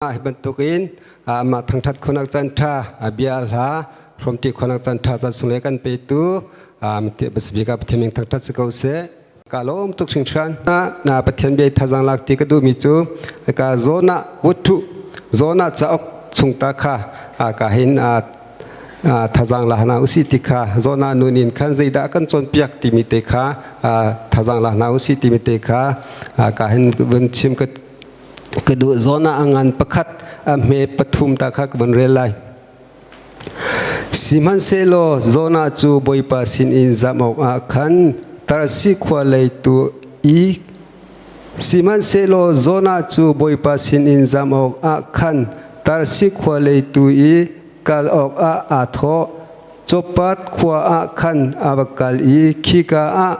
Hi bantukin amah thangṭhat khonak caan ṭha bia hla hrawmṭi khonak caan ṭha caan sung le kan petu basibik ah Pathian min thangṭhat si ko seh. Ka lawm tuk hringhran. Na Pathian bia thazang lak ti ka duhmi cu ka zawn ah wuthu zawn ah cauk chung ta kha ka hin thazang la hna usi ti kha zawn ah nun in khan zeidah kan cawnpiak timi te kha thazang la hna usi timi te kha ka hin vun chim ka ka duh zawn ah a ngan pakhat a hme pathum ta kha ka vun rel lai. Sihmanhsehlaw Jonah cu Bawipa sinin zam awkah khan Tarsi khua lei tu i Sihmanhsehlaw Jonah cu Bawipa sinin zam awkah khan Tarsi khua lei tu i kal awkah aa thawh. Joppat khua ah khan a va kal i khika ah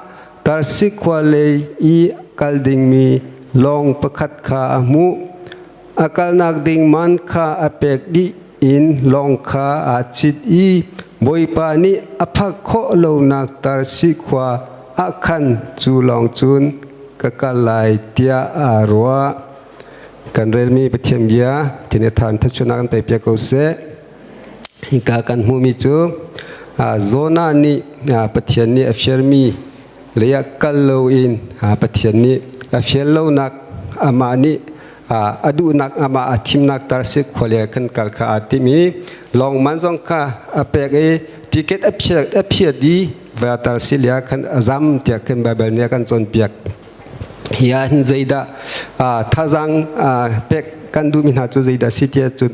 Tarsi khua lei i kal dingmi lawng pakhat kha a hmuh. A kalnak ding man kha a pek dih in lawng kha aa cit i Bawipa nih a phak khawh lonak Tarsi khua ah khan cu lawng cun ka kal lai tiah aa ruah. Kan relmi Pathian bia thin a than thachunak kan pe piak ko seh. Hika kan hmuhmi cu Jonah nih Pathian nih a fialmi lei ah kal loin Pathian nih a fial lonak amah nih a duhnak amah a thimnak Tarsis khua kan kal kha aa tim i lawng man zong kha a pek i ticket a phiat i va Tarsis lei ah khan a zam tiah khan Baibal nih a kan cawnpiak. Hi ah hin zeidah thazaang pek kan duhmi hna cu zeidah si tiah cun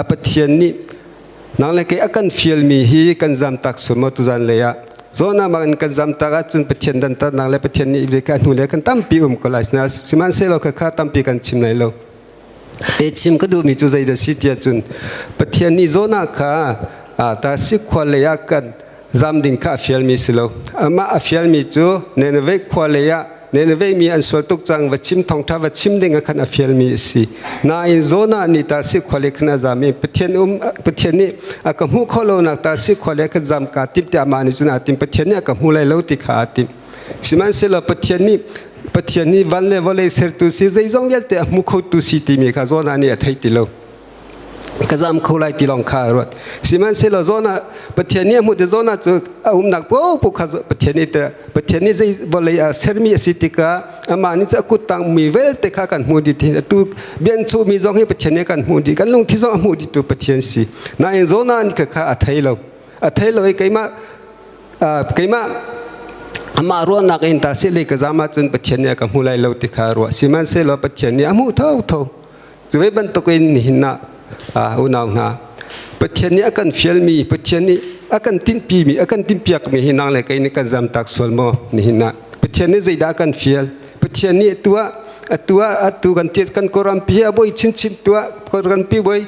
Pathian nih nang le kei a kan fialmi hi kan zamtak sual maw tuzan lei ah Jonah bang in kan zamtak ahcun Pathian dantatnak le Pathian nih ve ka hnu le kan tampi um ko lai. Sihmanhsehlaw kha tampi kan chim lai lo. Pe chim ka duhmi cu zeidah si tiah cun Pathian nih Jonah kha Tarsi khua lei ah kan zam ding kha a fialmi si lo. Amah a fialmi cu Nineveh khua lei ah Nineveh mi an sual tuk cang va chim thawngṭha va chim ding ah khan a fialmi a si. Nain Jonah nih Tarsi khua lei khan a zam i Pathian um Pathian nih a ka hmuh khawh lonak Tarsi khua lei khan zam kaa tim tiah amah nih cun aa tim. Pathian nih a ka hmu lai lo ti kha aa tim. Sihmanhsehlaw Pathian nih Pathian nih van le vawlei sertu si zeizong vialte a hmu khotu si timi kha Jonah nih a thei ti lo. Ka zam kho lai ti lawng kha a ruat. Sihmanhsehlaw Jonah Pathian nih a hmuh ti Jonah cu a umnak paohpaoh kha Pathian nih Pathian nih zei vawlei ah sermi a si tikah amah nih cu a kuttang mi vialte kha kan hmu dih ti atu bian chuhmi zong hi Pathian nih kan hmuh dih kan lungthi zong a hmuh dih tu Pathian si. Nain Jonah nih kha a thei lo. A thei lo i keimah keimah amah ruahnak in Tarsis lei ka zam ahcun Pathian nih a ka hmu lai lo ti kha ruah. Sihmanhsehlaw Pathian nih a hmuh thotho. Cu ve bantukin nihin ah unau hna Pathian nih a kan fialmi Pathian nih a kan tinhpimi a kan tinhpiakmi hi nang le kei nih kan zamtak sual maw nihin ah Pathian nih zeidah a kan fial Pathian nih tuah atu ah atu kan tiat kan Koran pi a boi chinchin tuah Koran pi boi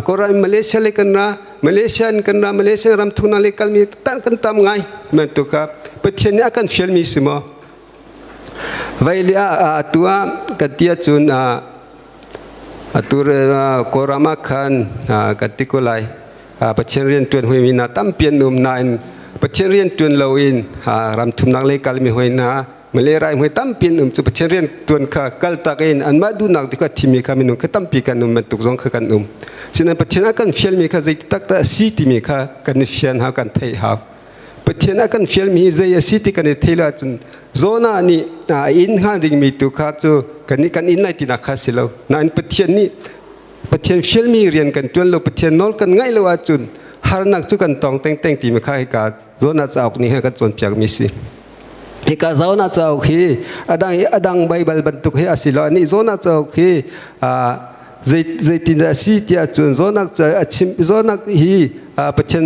Koran Malaysia le kan ra Malaysia in kan ra Malaysia ram thuna le kalmi tan kan tam ngai man tu ka Pathian nih a kan fialmi si maw vai le a atu ah kan ti ahcun atu Kawlram ah khan kan ti ko lai Pathian rian ṭuan huimi hna tampi an um nain Pathian rian ṭuan loin ram thumnak lei kalmi hoi hna Malay rai hmui tampi an um cu Pathian rian ṭuan kha kaltak in anmah duhnak ti kha thimi kha minung kha tampi kan um bantuk zong kha kan um. Sinain Pathian a kan fialmi kha zei tak dah a si timi kha kan i fian hau kan theih hau. Pathian a kan fialmi hi zei a si ti kan i theih lo ahcun Jonah nih a inn hnga dingmi tu kha cu kan kan inn lai tinak kha si lo. Nain Pathian nih Pathian fialmi rian kan ṭuan lo Pathian nawl kan ngaih lo ahcun harnak cu kan tong tengteng timi kha hika Jonah cauk nih hin a kan cawnpiakmi si. Hika Jonah cauk hi adang adang Baibal bantuk hi a si lo. Anih Jonah cauk hi zeitin a si tiah cun Jonah a chim Jonah hi Pathian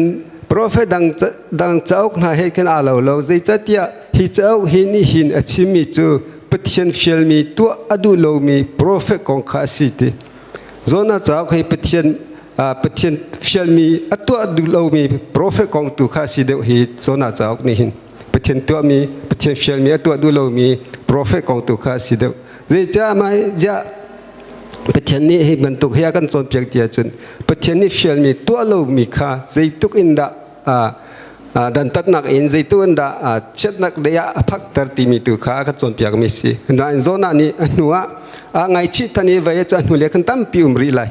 profet dang dang cauk hna he khin aa lo lo zeicahtiah hi cauk hi nih hin a chimmi cu Pathian fialmi tuah a duh lomi profet kong kha a si ti Jonah cauk hi Pathian Pathian fialmi a tuah duh lomi profet kong tu kha a si deuh hi Jonah cauk nih hin Pathian tuahmi Pathian fialmi a tuah duh lomi profet kong tu kha a si deuh zeicah mah ziah Pathian nih hi bantuk hi a kan cawnpiak ti ahcun Pathian nih fialmi tuah lomi kha zeitluk in dah dantatnak in zeitluk in dah chiatnak lei ah a phakter timi tu kha a kan cawnpiakmi si. Nain Jonah nih a hnu ah a ngaihchih than i vei cu a hnu le khan tampi um rih lai.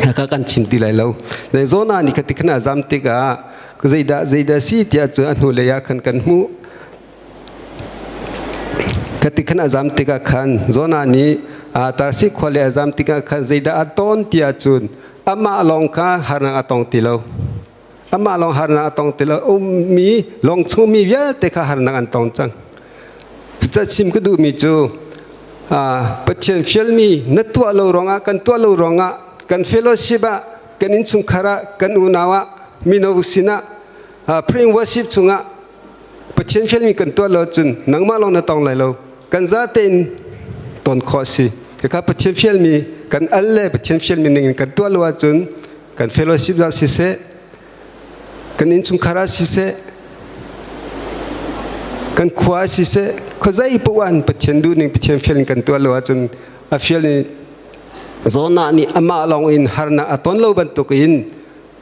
Haka kan chim ti lai lo. Le Jonah nih khati khan a zam tikah zeidah zeidah si tiah cun a hnulei ah khan kan hmuh. Khati khan a zam tikah khan Jonah nih Tarsi khua le a zam tikah khan zeidah a ton tiah cun amah lawng kha harnak a tong ti lo. Amah lawng harnak a tong ti lo. Ummi lawng chungmi vialte kha harnak an tong cang. Cucaah chim ka duhmi cu Pathian fialmi na tuah lo ruangah kan tuah lo ruangah kan fellowship ah kan innchungkhar ah kan unau ah mino sinah praying worship chungah Pathian fialmi kan tuah lo cun nangmah lawng na tong lai lo kan zatein ton khawh a si. Kha Pathian fialmi kan al le Pathian fialmi ning in kan tuah lo ahcun kan fellowship ah siseh kan innchungkhar ah siseh kan khua ah siseh khuazei poah in Pathian duhning Pathian fial in kan tuah lo ahcun a fial in Jonah nih amah lawng in harnak a ton lo bantuk in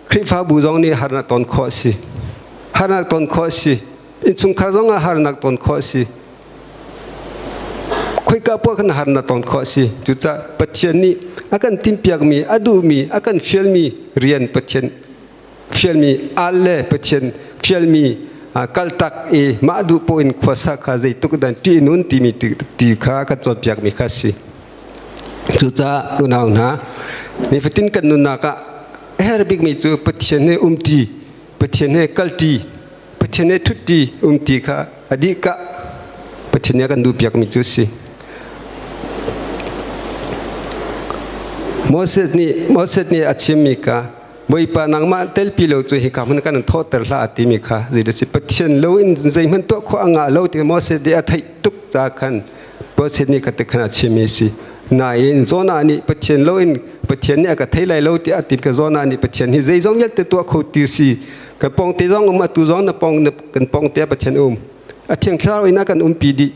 Khrihfabu zong nih harnak ton khawh a si. Harnak ton khawh a si. Innchungkhar zong ah harnak ton khawh a si. Khoika poah khan harnak ton khawh a si. Cucaah Pathian nih a kan timhpiakmi, a duhmi, a kan fialmi rian Pathian fialmi al le Pathian fialmi kaltak i mah duh poah in khuasa kha zeitluk dan ṭih nun timi ti kha kan cawnpiakmi kha a si. Cucaah unau hna, nifatin kan nunnak ah a herh bikmi cu Pathian he umṭi, Pathian he kalṭi, Pathian he ṭhutṭi, umṭi kha a dihka Pathian nih a kan duhpiakmi cu a si. Moses nih Moses nih a chimmi kha Bawipa nangmah telpi lo cu hika hmun kan in thawhter hlah a timi kha zeidah si Pathian lo in zeihmanh tuah khawh a ngah lo ti Moses nih a theih tuk ca khan Moses nih kha ti khan a chimmi si. Nain Jonah nih Pathian lo in Pathian nih a ka thei lai lo tiah a ti ka Jonah nih Pathian hi zeizong vialte tuah kho ti si ka pawng te zong um atu zong na pawng kan pawng te Pathian um a thiang thlarau in a kan umpi dih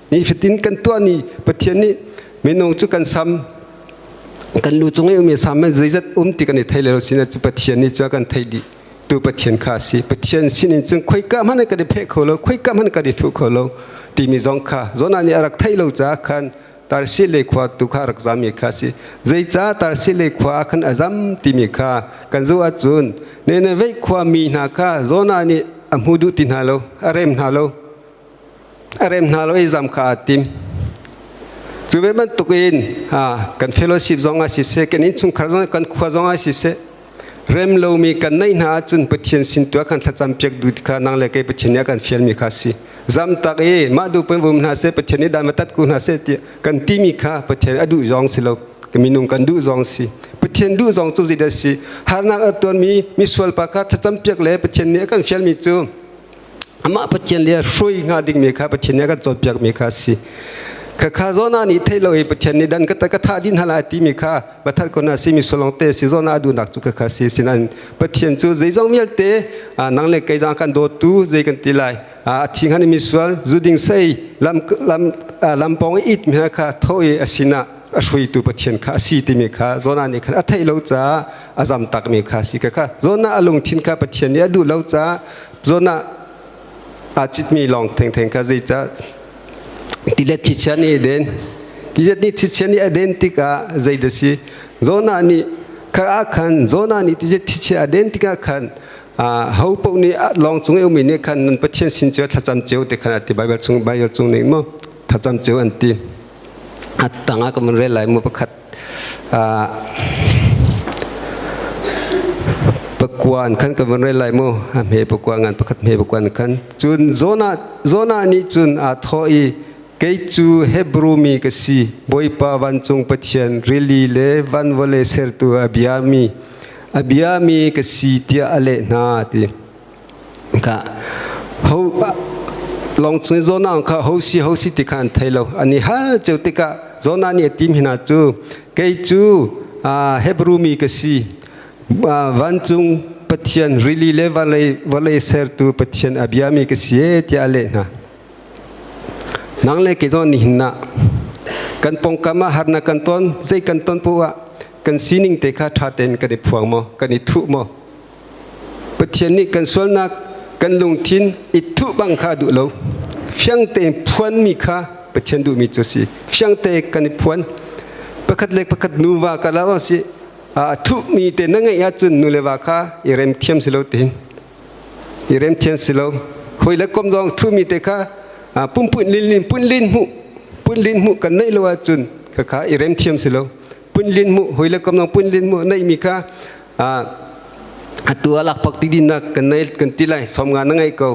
ni fatin kan tuah ni Pathian nih minung cu kan sam kan lu cung i umi sam man zeizat um ti kan i thei lo sin cu Pathian nih cu a kan thei dih tu Pathian kha a si Pathian sin in cun khoika hmanh kan i pheh kho lo khoika hmanh kan i thuh kho lo timi zong kha Jonah nih a rak theih lo caah khan Tarsi le khua tu kha rak zam mi kha si zeicah Tarsi le khua ah khan a zam timi kha kan zoh ahcun Nineveh khua mi hna kha Jonah nih a hmu duh ti hna lo a rem hna lo a rem hna lo i zam kha aa tim. Cu ve bantukin kan fellowship zong ah siseh, kan innchungkhar zong kan khua zong ah siseh, rem lomi kan neih hna ahcun Pathian sin tu ah kan thlacam piak duh kha nang le kei Pathian nih a kan fialmi kha si. Zam tak i mah duh pen vum hna seh, Pathian nih dan tat ku hna seh tiah kan timi kha Pathian a duh zong si lo, minung kan duh zong si. Pathian duh zong cu zeidah si? Harnak a tuanmi misual pa kha thlacam piak le Pathian nih a kan fialmi cu amah Pathian le hruai hnga dingmi kha Pathian nih a kan cawnpiakmi kha a si. Khakha Jonah nih theih lo i Pathian nih dan ka ka thah dih hna lai timi kha va that ko na simi sulong te si Jonah a duhnak cu khakha si sinain Pathian cu zeizong vialte nang le kei zong kan dawtu zei kan ti lai a thi hngan mi sual zuding sei lam lam lampong i it mi kha tho i a sinah a hruitu Pathian kha a si timi kha Jonah nih khan a theih lo caah a zam takmi kha si kha Jonah a lungthin kha Pathian nih a duh lo caah Jonah aa citmi lawng thengtheng kha zeicah tilet thlichia nih a den tilet nih thlichia nih a den tikah zeidah si Jonah nih kha ah khan Jonah nih tilet thlichia a den tikah khan ho paoh nih lawng cung i ummi nih khan nan Pathian sin cio thlacam cio ti khan a ti Baibal chung Baibal chung nih maw thlacam cio an ti a tangah ka mun rel lai mu pakhat pakuan khan ka vun rel lai mu a hme pakua ngan pakhat hme pakuan khan cun Jonah Jonah nih cun aa thawh i kei cu Hebrew mi ka si Bawipa vancung Pathian rili le van vawlei sertu a biami a biami ka si tiah a leh hna ti Ka ho lawng chung Jonah kha ho si ho si ti kha an thei lo. An i hal cio tikah Jonah nih a tim hna cu kei cu Hebrew mi ka si. Vancung Pathian rili le vawlei vawlei sertu Pathian a biami ka si e tiah a leh hna. Nang le kei zong nihin ah kan pawngkam ah harnak kan ton, zei kan ton poah ah kan sining te kha ṭha tein kan i phuang maw, kan i thuh maw? Pathian nih kan sualnak kan lungthin i thuh bang kha a duh lo. Fiang tein phuanmi kha Pathian duhmi cu a si. Fiang te kan i phuan. Pakhat le pakhat nuva ka la si. A thuhmi te na ngeih ahcun nu le va kha i rem thiam si lo tiin i rem thiam si lo. Hawi le kom zong thuhmi te kha pumpun lin punlin hmuh punlin hmuh kan neih lo ahcun khakha i rem thiam si lo. Punlin hmuh hawi le kom zong punlin hmuh neihmi kha atu a lakpak ti dinnak kan nei kan ti lai 50 na ngeih ko.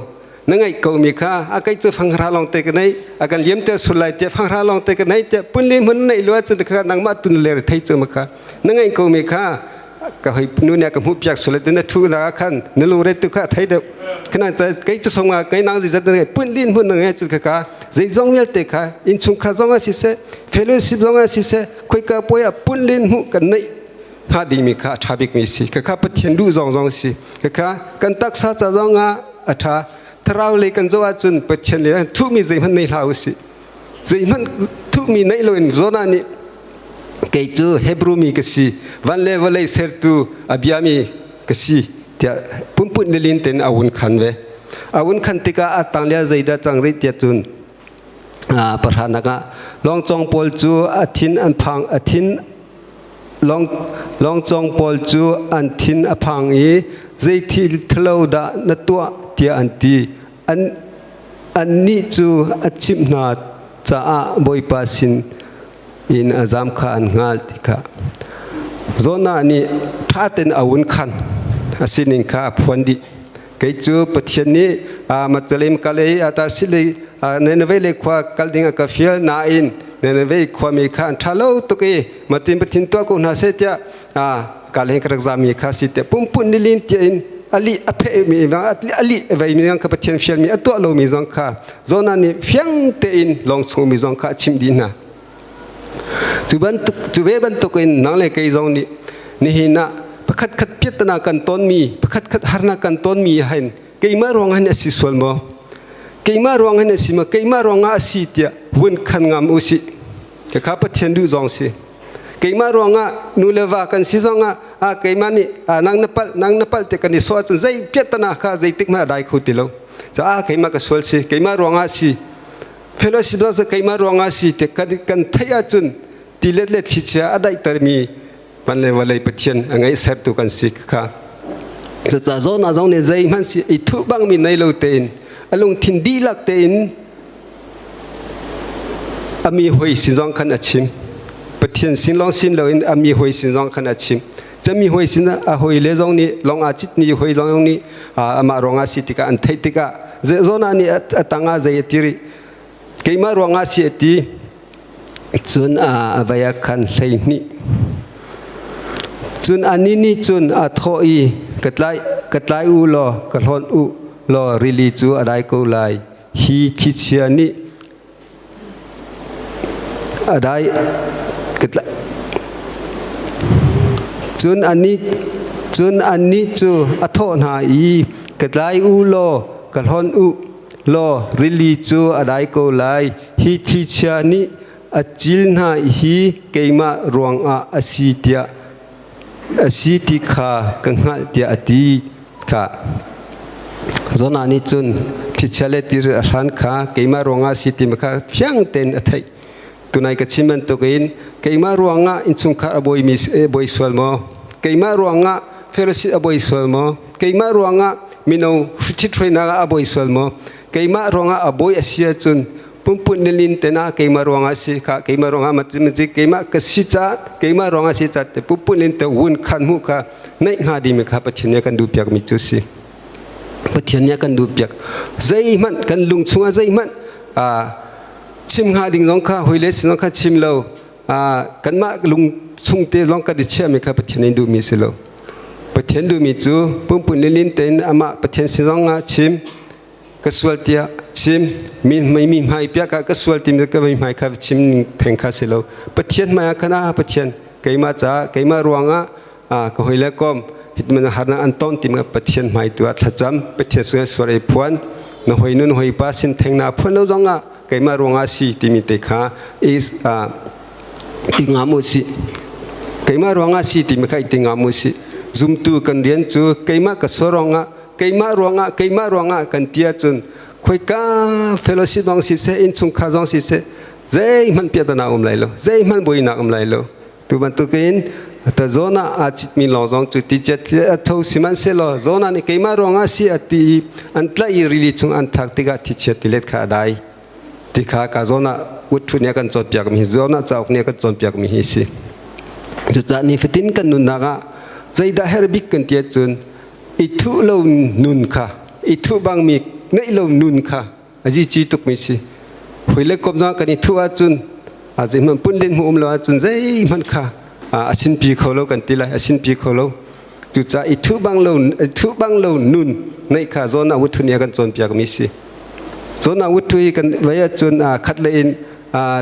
Na ngeih ko mi kha a kei cu fanghra lawng te ka nei a kan liam te sul lai tiah fanghra lawng te ka nei tiah punli hmun neih lu ahcun kha nangmah tun le thei cu ma kha na ngeih ko mi kha ka hoi nu nih ka hmuh piak sul te na thu na khan na lungre tu kha thei deuh khana kei cu songa kei nang zi zat na punlin hmun na nge cu kha ka zeizong vialte kha innchungkhar zong ah siseh fellowship zong ah siseh khoika puai ah punlin hmuh kan neih hnga dingmi kha a ṭha bikmi si. Khakha Pathian duh zong zong si. Khakha kan taksa ca zong ah a ṭha. Thlarau lei kan zoh ahcun Pathian le thuhmi zeihmanh nei hlah usih. Zeihmanh thuhmi neih loin Jonah nih kei cu Hebrew mi ka si, van le vawlei sertu a biami ka si tiah pumput nilin tein a vun khan ve. A vun khan tikah a tang zeidah cang rih tiah cun pahranak ah lawngcawng pawl cu a thin an phang a thin lawngcawng pawl cu an thin a phang i zei thil thalo dah na tuah tiah an ti. An annih cu a chimh hna caah Bawipa sin in a zam kha an hngal ti kha Jonah nih ṭha tein a vun khan a sining kha a phuan dih. Kei cu Pathian nih Matalem kal i Tarsis Nineveh lei khua kal ding a ka fial nain Nineveh khuami kha an ṭha lo tuk i matin Pathian tuah ko hna seh tiah kal hin ka rak zami kha si tiah pumpun nilin tiah in ali a phehmi ali a veimi zong kha Pathian fialmi a tuah lomi zong kha Jonah nih fiang tein lawng chungmi zong kha a chimh dih hna. Cu bantuk cu ve bantukin nang le kei zong nih nihin ah pakhat khat piattana kan tonmi pakhat khat harnak kan tonmi hin keimah ruang hin a si sual maw? Keimah ruang hin a si maw? Keimah ruangah a si tiah vun khan ngam u sih. Khakha Pathian duh zong si. Keimah ruangah nu le va kan si zongah a keimah nih nang na palh nang na palh te kan i sawh ahcun zei piattana kha zeitik hmanh a dai kho ti lo. Caah keimah ka sual si keimah ruangah si fellowship zong keimah ruangah si te kan kan theih ahcun tilet le thlichia a daihtermi van le vawlei Pathian a ngeih sertu kan si kha. Cucaah zawn ah zong nih zeihmanh si i thuh bangmi nei lo tein a lungthin dihlak tein a mi hoi sin zong khan a chim. Pathian sin lawng sin loin a mi hoi sin zong khan a chim. Cami hoi sin a hoi le zong nih lawng aa citmi hoi zong nih amah ruangah si tikah an theih tikah zawn ah nih a tangah zei a ti rih keimah ruangah si a ti cun a vai ah khan 12 cun anih nih cun a thawh i ka tlai ka tlai u law ka hlawnh u law rili cu a dai ko lai hi thlichia nih A dai cun anih cun annih cu a thawh hna i ka tlai u law ka hlonh u law rili cu a dai ko lai. Hi thlichia nih a cil hna hi keimah ruangah a si tiah a si ti kha ka hngalh tiah a ti kha. Jonah nih cun thlichia le tir a hran kha keimah ruangah a si ti kha fiang tein a theih. Tunai ka chim bantukin keimah ruangah innchungkhar a buaimi buai sual maw? Keimah ruangah fellowship a buai sual maw? Keimah ruangah mino ṭhithruainak ah a buai sual maw? Keimah ruangah a buai a si ahcun pumput nilin te na keimah ruangah si kha keimah ruangah maci keimah ka si ca keimah ruangah si ca te pumput nin te wun khan mu kha neih hnga dimi kha Pathian nih kan duh piak mi cu si. Pathian nih kan duh piak. Zeihmanh kan lung chungah zeihmanh chim hnga ding zong kha hoi le sin zong kha chim lo kanmah lung chung te zong kan i chiahmi kha Pathian nih duhmi si lo. Pathian duhmi cu pumput nilin tein amah Pathian sin zong ah chim ka sual tiah chim mi mi hmai piak ah ka sual timi ka mi hmai kha chim ning theng kha si lo. Pathian hmai ah khan ah Pathian keimah caah keimah ruangah ka hoi le kom hitman harnak an ton tim Pathian hmai tu ah thlacam Pathian sungah sual ei phuan na hoi nun hoi pa sin theng na phuan lo zong ah keimah ruangah si timi te kha is ti ngam u si keimah ruangah si timi kha ti ngam u si. Zumtu kan rian cu keimah ka sual ruangah keimah ruangah keimah ruangah kan ti ahcun khoika fellowship zong siseh innchungkhar zong siseh zeihmanh piahtana um lai lo, zeihmanh buainak um lai lo. Tu bantukin Ta Jonah aa citmi lawng zong cu ticet a tho, sihmanhsehlaw Jonah nih keimah ruangah si a ti i an tlaih i rili chung an thlak tikah thichia tilet kha a dai. Ti kha ka Jonah utṭhu nih a kan cawnpiakmi hi, Jonah cauk nih a kan cawnpiakmi hi a si. Cucaah nifatin kan nunnak ah zeidah herh bik kan ti ahcun i thuh lo nun kha, i thuh bangmi ngeih lo nun kha a zici tukmi si. Hui le kom zong kan i thuh ahcun a zeihmanh pun len hmu um lo ahcun zeihmanh kha a sinpi kho lo kan ti lai, a sinpi kho lo. Cucaah i thuh bang lo, i thuh bang lo nun ngeih kha zawn ah wuthu nih a kan cawnpiakmi si. Zawn ah wuthu i kan vei ahcun khat le in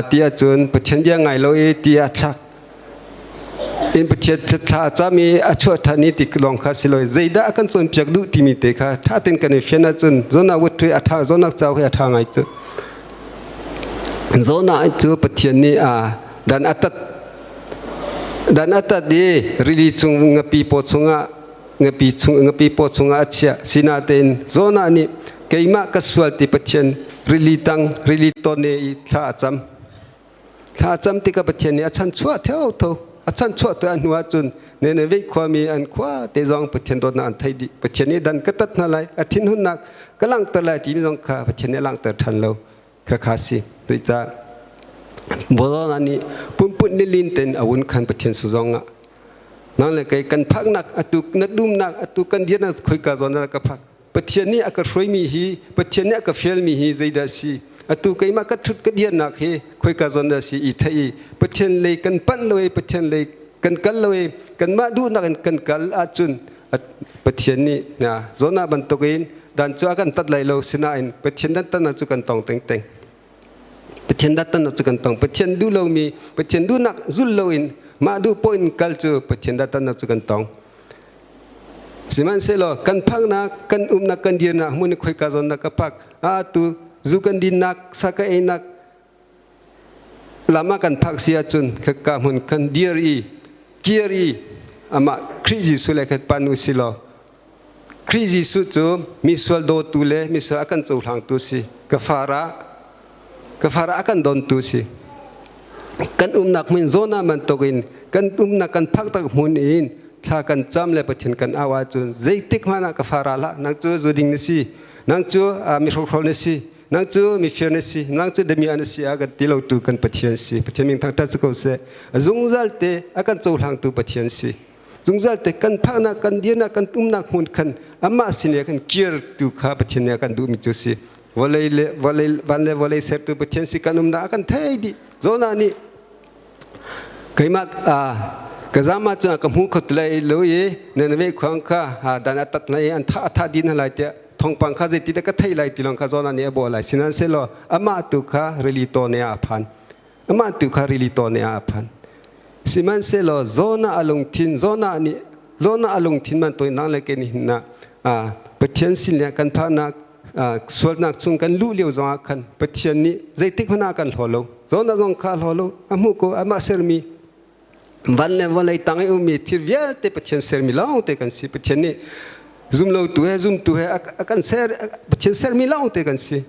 ti ahcun Pathian bia ngai lo i ti ah thlak in Pathian thla a cam i a chuah ṭhan i ti lawng kha si lo, zeidah a kan cawnpiak duh timi te kha ṭha tein kan i fian ahcun Jonah wuthu a ṭha. Jonah cauk hi a ṭha ngai cu. Jonah cu Pathian nih dan a tat, dan a tat i rili chung ngapi paw chungah, ngapi chung ngapi paw chungah a chiah. Sinain Jonah nih keimah ka sual ti Pathian rili tang rili tawne i thla a cam. Thla cam tikah Pathian nih a chan chuah theo tho, a chan chuah tu a hnu ahcun Nineveh khuami an khua te zong Pathian dawtnak an theih dih. Pathian nih dan ka tat hna lai, a thinhunnak ka langhter lai timi zong kha Pathian nih a langhter ṭhan lo. Khakha si. Tuicah Bolona nih punpun lilin ten a wun khan Pathian su zong ah nang le kei kan phaknak atu na dumnak atu kan dirnak khoika zawn ah ka phak, Pathian nih a ka hruaimi hi, Pathian nih a ka fialmi hi zeidah si, atu keimah ka ṭhut ka dirnak hi khoika zawn dah si i theih i Pathian lei kan panh lo i Pathian lei kan kal lo i kanmah duhnak in kan kal ahcun Pathian nih Jonah bantukin dan cu a kan tat lai lo. Sinain Pathian dan tatnak cu kan tong tengteng, Pathian dan tatnak cu kan tong. Pathian duh lomi, Pathian duhnak zul loin mah duh poh in kal cu Pathian dan tatnak cu kan tong. Sihmanhsehlaw kan phaknak, kan umnak, kan dirnak hmun i khoika zawn dah ka phak, a atu zu kan dinnak, sa ka einak lam ah kan phak si ahcun khaka hmun kan dir i kir i amah Khrih Jesuh le khat pan u si law, Khrih Jesuh cu misual dawtu le misual a kan cohlangtu si, ka far ah, ka far ah a kan dontu si. Kan umnak hmun zawn ah bantukin kan umnak kan phak tak hmun in thla kan cam le Pathian kan au ahcun zeitik hmanh ah ka fara hlah, nang cu zu ding na si, nang cu mi hrokhrawl na si, nang cu mifir na si, nang cu damiah na si a kan ti lo tu kan Pathian si. Pathian min thangṭhat si ko seh. Zungzal te a kan cohlangtu Pathian si. Zungzal te kan phaknak, kan dirnak, kan umnak hmun khan amah sin le kan kir tu kha Pathian nih a kan duhmi cu si. Vawlei le vawlei, van le vawlei sertu Pathian si, kan umnak a kan thei dih. Jonah nih keimah ka zam ahcun ka hmu kho lai lo i Nineveh khuang kha dan a tat lai, an thah, a thah dih hna lai tiah thawngpang kha zeiti dah ka theih lai ti lawng kha Jonah nih a bawh lai. Sihmanhsehlaw amah tu kha rili tawne ah a phan, amah tu kha rili tawne ah a phan. Sihmanhsehlaw Jonah a lungthin, Jonah nih, Jonah a lungthin man toi nang le ke nih hin ah Pathian sin le kan phahnak sualnak chung kan luh lio zongah khan Pathian nih zeitik hmanh ah kan hlaw lo. Jonah zong kha a hlaw lo. A hmuh ko, amah sermi van le vawlei tang i ummi thil vialte Pathian sermi lawng te kan si. Pathian nih zumlotu he zumtu he a kan ser, Pathian sermi lawng te kan si.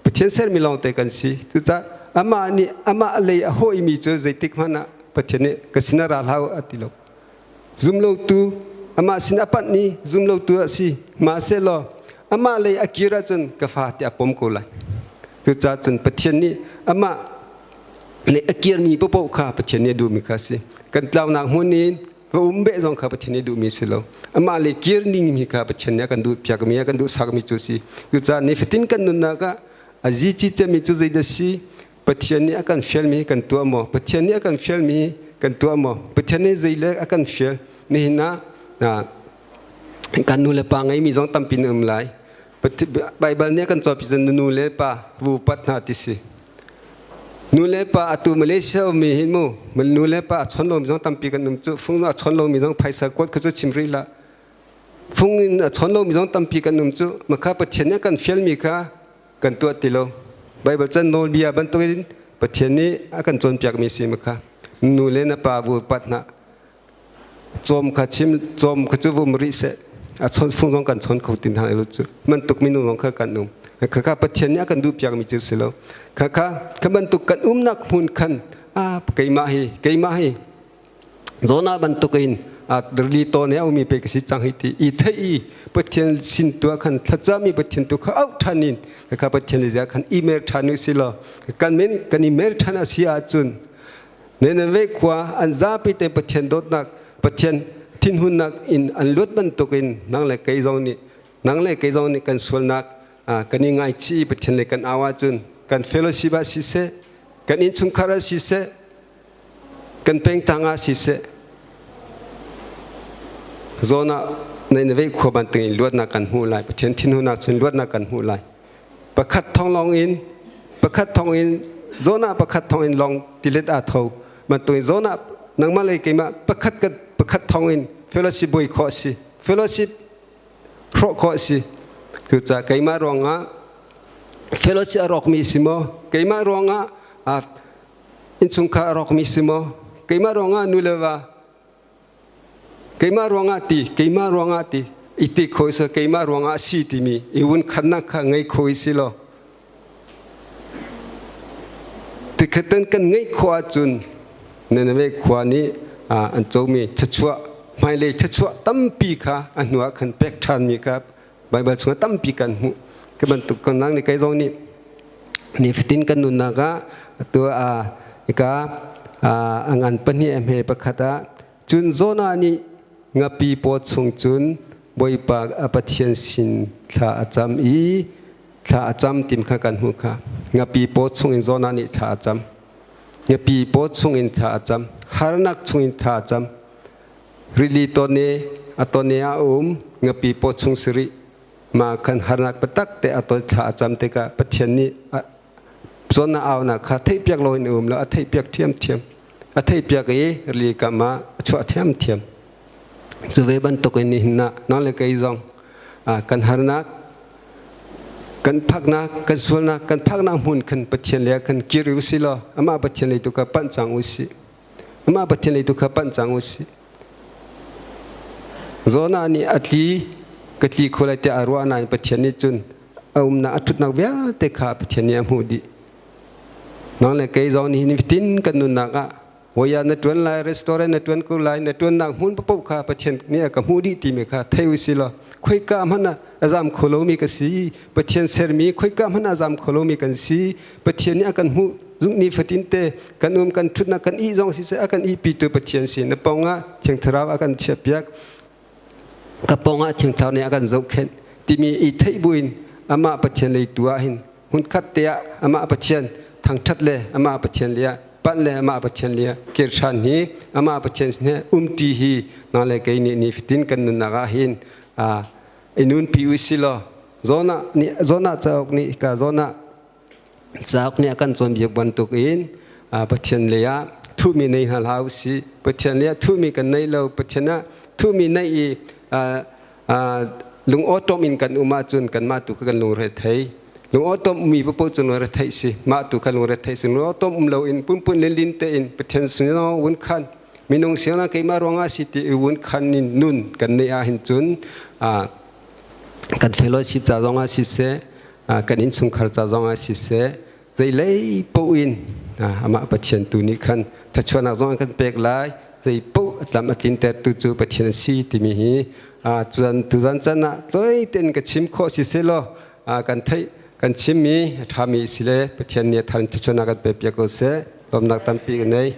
Pathian sermi lawng te kan si. Cucaah amah nih amah lei a hawimi cu zeitik hmanh ah Pathian nih ka sinah ra hlah u a ti lo. Zumlotu amah sin a panh i zumlotu a si mahsehlaw amah lei a kir ahcun ka fa tiah a pom ko lai. Cucaah cun Pathian nih amah lei a kirmi paohpaoh kha Pathian nih a duhmi kha a si. Kan tlaunak hmun in va um beh zong kha Pathian nih duhmi si lo. Amah lei kir ningmi kha Pathian nih a kan duh piakmi, a kan duh sakmi cu a si. Cucaah nifatin kan nunnak ah a zici cemmi cu zeidah si? Pathian nih a kan fialmi kan tuah maw? Pathian nih a kan fialmi kan tuah maw? Pathian nih zei le a kan fial? Nihin ah kan nu le pa ngeimi zong tampi na um lai. Baibal nih a kan cawnpiak na nu le pa vu pat hna ti si. Nu le pa atu Malaysia ummi hin mu nu le pa a chon lomi zong tampi kan um cu. Fung a chon lomi zong phaisa kuat kha cu chim rih lah. Fung in a chon lomi zong tampi kan um cu. Makha Pathian nih a kan fialmi kha kan tuah ti lo. Baibal chan nawlbia bantukin Pathian nih a kan cawnpiakmi si ma kha nu le na pa vu pat hna, cawm kha chim, cawm kha cu vum rih seh, a chawn fung zong kan chawn kho tin hna lo cu bantuk minung zong kha kan um. Kha kha Pathian nih a kan duh piakmi cu si lo. Kha kha kha bantuk kan umnak hmun khan a keimah hi, keimah hi. Jonah bantukin rili tawn he a ummi pei ka si cang hi ti i theih i Pathian sin tu ah khan thlacami Pathian tu kha auh ṭhan in kha Pathian le khan i mer ṭhan u si law kan men kan i mer ṭhan a si ahcun Nineveh khua an zapi te Pathian dawtnak Pathian thinhunnak in an luat bantukin nang le kei zong nih nang le kei zong nih kan sualnak kan i ngaichih i Pathian le kan au ahcun kan fellowship ah siseh kan innchungkhar ah siseh kan pengtlang ah siseh zawn ah Nineveh khua bantukin luatnak kan hmuh lai Pathian thinhunnak cun luatnak kan hmuh lai pakhat thong lawng in pakhat thong in zawn ah pakhat thong in lawng tilet aa tho bantukin zawn ah nangmah le keimah pakhat pakhat thong in fellowship bui khawh si fellowship hrawh khawh si cucaah keimah ruangah fellowship a rawkmi si maw keimah ruangah innchungkhar a rawkmi si maw keimah ruangah nu le va keimah ruangah ti keimah ruangah ti i ti kho si keimah ruangah si timi i vun khatnak kha ngei kho si law tikhaten kan ngeih khawh ahcun Nineveh khua nih an comi thluachuah hmailei thluachuah tampi kha a hnuah khan pek ṭhanmi kha Baibal chungah tampi kan hmuh. Ka bantuk kan nang nih kei zong nih nifatin kan nunnak ah atu ika a ngan pahnih a hme pakhat ah cun Jonah nih ngapi paw chung cun Bawipa a Pathian sin thla a cam i thla a cam tim kha kan hmuh kha ngapi paw chung in Jonah nih thla a cam ngapi paw chung in thla a cam harnak chung in thla a cam rili tawne a tawne a um ngapi paw chung siri ma khan harnak patak te a ton thla a cam tikah Pathian nih zawn a aunak kha theihpiak loin a um lo a theihpiak ṭhiamṭhiam a theihpiak i rili kam ah a chuah ṭhiamṭhiam cu ve bantukin nihin ah nang le kei zong kan harnak kan phaknak kan sualnak kan phaknak hmun khan Pathian le khan kir u si law amah Pathian lei tu kha panh cang u sih amah Pathian lei tu kha panh cang u sih Jonah nih a tli ka tli kho lai tiah a ruah nain Pathian nih cun a umnak a ṭhutnak vialte kha Pathian nih a hmuh dih. Nang le kei zong nih nifatin kan nunnak ah Voia na ṭuan lai, restaurant na ṭuan ko lai, na ṭuannak hmun paoh kha Pathian nih a ka hmuh dih timi kha thei u sih law khoika hmanh ah a zam kho lomi ka si. Pathian sermi khoika hmanh ah a zam kho lomi kan si. Pathian nih a kan hmuh zungni fatin te kan um kan ṭhutnak kan ih zong siseh a kan ihpitu Pathian si na pawngah Thiang Thlarau a kan chiahpiak ka pawngah Thiang Thlarau nih a kan zohkhenh timi i theih buin amah Pathian lei tu ah hin hmunkhat te ah amah Pathian thangṭhat le amah Pathian le panh le amah Pathian le kir ṭhan hi amah Pathian sin he umṭi hi na le kei nih ni fatin kan nunnak ah hin i nunpi u si law Jonah nih Jonah cauk nih ka Jonah cauk nih a kan cawnpiak bantuk in Pathian lei ah thuhmi nei hna hlah u sih Pathian lei ah thuhmi kan nei lo Pathian ah thuhmi neih i lungawṭawm in kan um ahcun kanmah tu kha kan lungre thei lungawṭawm ummi paoh cu lungre theih si mah tu kha lungre theih si lungawṭawm um loin punpun linlin tein Pathian sin vun khan minung siangah keimah ruangah si ti i vun khan in nun kan neih ahhin cun kan fellowship ca zongah siseh kan innchungkhar ca zongah siseh zeilei paoh in amah Pathian tu nih khan thluachuahnak zong kan pek lai zei paoh a tlam a tlintertu cu Pathian a si timi hi cun tuzan can ah tloi tein ka chim khawh si selaw kan theih kan chimmi a ṭhami si le Pathian nih a thar in thluachuahnak kan pek piak ko seh lawmnak tampi ka nei.